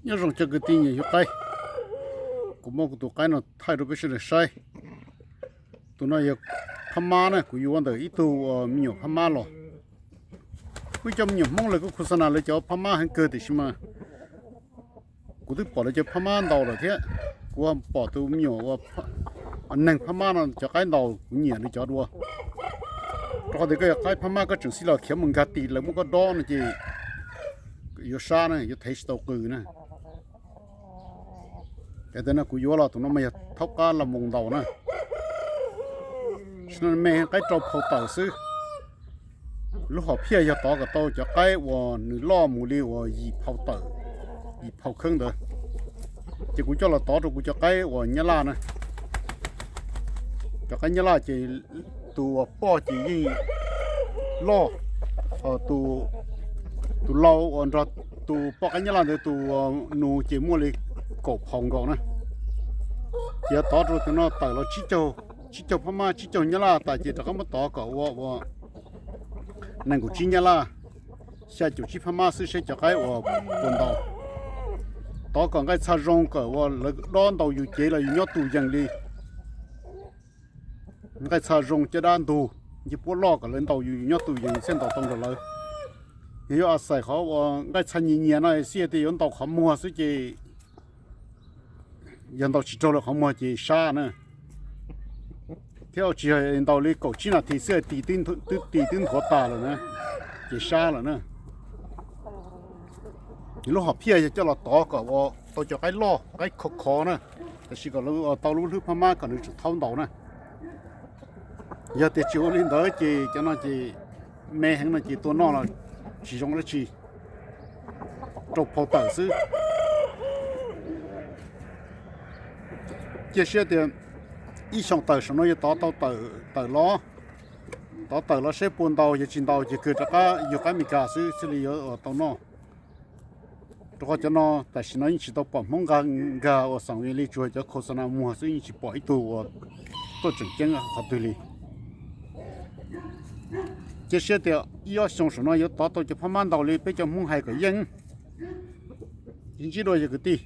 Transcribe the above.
Nyob zoo cov kwv tij nyiam yug qaib, kuv muab kuv tus qaib no thaij rau peb sawv daws saib. Tus no yog phab mab na, kuv yuav ntawm ib tug uas me nyuam phab mab los. Kuj cov me nyuam Hmoob lawv kuj khos xa nas lawv cov phab mab heev kawg tiam sis mas kuv twb pom lawv cov phab mab ntau lawm thiab. Kuv pom tus me nyuam ua neeg phab mab no cov qaib ntau, kuv nyiam nws cov dua. Rau qhov tias koj yog qaib phab mab koj tseem xij los khiav mus nkag tim lawv muab koj dob no ces yuav sab na, yuav thev tsis tau qws na. Ces tus no kuv yuav los tus no mas yog thaub qab la moos ntaus na. Sim no me qaib rau phau tawm xwb. Lub hom phiaj yog tov kom tau cov qaib uas nws loj mus li uas yim phau tawm, yim phau khawb ntawd, ces kuv coj los tov rau kuv cov qaib uas nyab laj na. Cov qaib nyab laj ces tus uas poj ces yeej loj, tus lau uas nrog tus poj qaib nyab laj ntawd tus nus ces muaj li kaum phau nkaus na. Ces tov rau tus no tawm los tsib caug phab mab tsib caug nyab laj tas ces rov qab muab tov kom ua ua nees nkaum tsib nyab laj, xya caum tsib phab mab xwb seb cov qaib uas puas ntau. Tov kom nqaij txha zoo kom uas lawv dob ntaus yus cev los yus nyob tus yees li. Nqaij txha zoo caj dab ntug, ncej puab loj kom lawv ntaus yus nyob tus yees thiaj ntaus tau nrog lawv. Yog yuav a xais qhov uas nqaij txha nyias nyias no xij tias yuav ntaus qhov muag xwb ces yog ntaus tsis raug lawv qhov muag ces sab na. Thiab tsis yog ntaus li kaum tsib nas this xwb, twb tis twb nthuav tas lawm na, ces sab lawm na. Lub hom phiaj yog coj los tov kom ua tau cov qaib loj qaib khov khov na, tab sis kom tau lub hlwb phab mab kom nws tseem thaub ntaus na. Yog tias tsis ua li ntawd ces cov no ces me heev no ces tua noj los tsis zoo dab tsi, rau phau tawm xwb. Cia siab tias ib xyoo tawm saum no yuav tov tau tawm los, tov tawm los seb puas ntaus, yog tsis ntaus ces kawg rov qab yug qaib Amelikas xwb thiaj li yuav tau noj. Rau qhov cov no tam sim no yeej tsis tau pom Hmoob nqa nkag uas xaum li, tsuas cov khos xa nas muag xwb, yeej tsis pom ib tug uas tuaj tseem ceeb qhov twg li. Cia siab tias ib ob xyoo saum no yuav tov tau cov phab mab ntau li peb cov Hmoob hais kom yeej. Ntsib dua yog kwv tij.